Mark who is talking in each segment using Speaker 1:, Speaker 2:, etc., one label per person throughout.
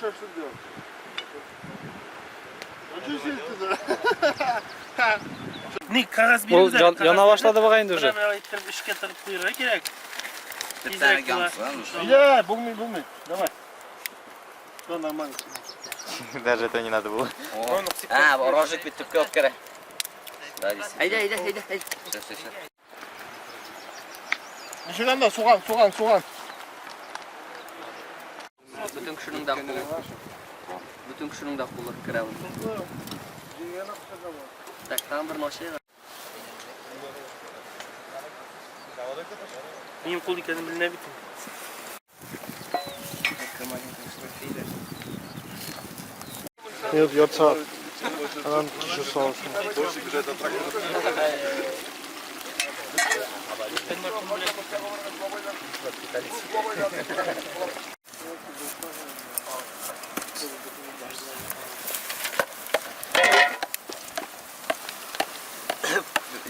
Speaker 1: шашлык делать. А что сидит туда?
Speaker 2: Ни, кәгазь
Speaker 3: Ул
Speaker 2: бирегез әле,
Speaker 3: яна
Speaker 2: кәгазь
Speaker 3: башлады бугай инде уже.
Speaker 2: Менә иттереп эшкә тыгып куярга кирәк.
Speaker 4: Тизрәк
Speaker 2: Тизрәк була.
Speaker 1: Я, булмый, булмый. Давай. Все нормально.
Speaker 5: Даже это не надо было.
Speaker 4: А, рожик бит төпкә алып керә. Әйдә, әйдә, әйдә, әйдә. Все, все, все.
Speaker 1: Ничек анда? Суган, суган, суган.
Speaker 4: Бөтен кешенең дә кулы. Бөтен кешенең дә кулы керә. Так, тагын бер машина.
Speaker 2: Минем кул икәнен беленә бит.
Speaker 1: Нет, ярты сәгать. Аннан кишер саласың.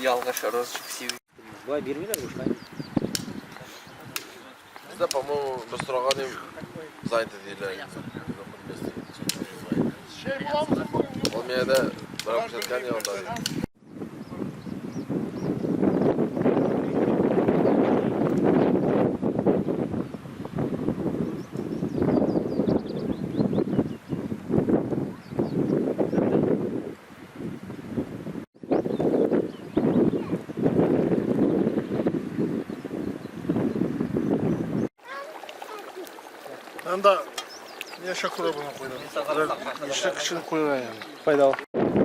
Speaker 4: Ялгыш розжиг сиб.
Speaker 3: Болай бирмиләр бушлай.
Speaker 6: Бездә, по-моему, без сораган идем, заняты диләр. Ул миңа да берәү күрсәткән янында.
Speaker 1: Анда яшә күрә буны куйдым. Яшә кешене куйган.
Speaker 3: Файдалы.